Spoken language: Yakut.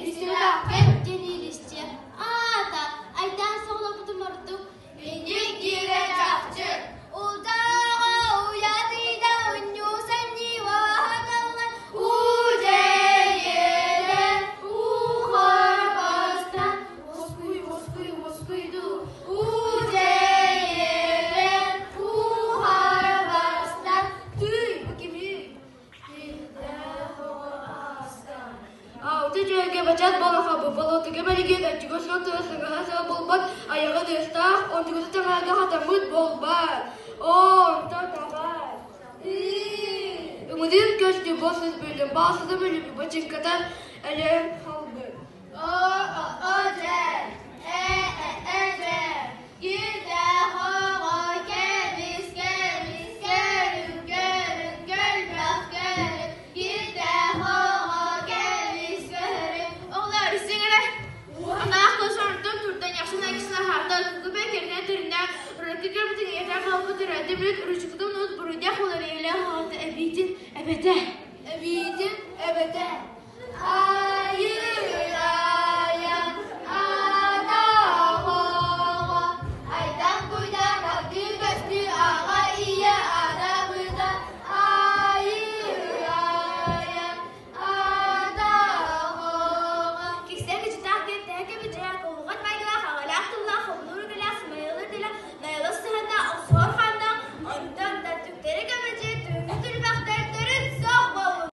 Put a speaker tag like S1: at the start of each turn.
S1: Истибэтэххин диэн иилистиэ. Аата, айдаан соҕолоппутум ордук. Инник диирэ чахчы. Ултааҕа уйатыйда унньуусан ньиуаһаналлан уу дьэйэлэн уу хорбостан уоскуй уоскуй уоскуйду уу дьэйэлэн уу харбастан тыый бу кимий
S2: Алты дьүөгэ бачат буолахабы, болотуга бэлигин өттүгэ суох тыла сыҥаһа сыла буолбат, айаҕа тыастаах, онтугута таҥарга хатаммыт буолбат. Оо, онтон таҕар. Ымыдыын көстү бу сыс бүллүм, баасыта бүлүбү бачыҥката өлөн халбыт.
S1: О, о, о, дьэ, э, э, э, дьэ, кирдээх оҕо кэбис, кэбис, көрүҥ, көрүҥ, көлбөх көрүҥ, кирдээх оҕо кэбис, көрүҥ. Оҕолор истиҥ эрэ. Анаах көсөртөн турдан яхшын айкысына харда күкүбэ кэрнэ түрүнэ ракы көрбүтүн ийэтэ халбыт үрәдэ бүт ручкытын ут буруйдах олар ийэлээх аҕата эбиитин эбэтэ.
S2: Эбиитин эбэтэ. Айыы!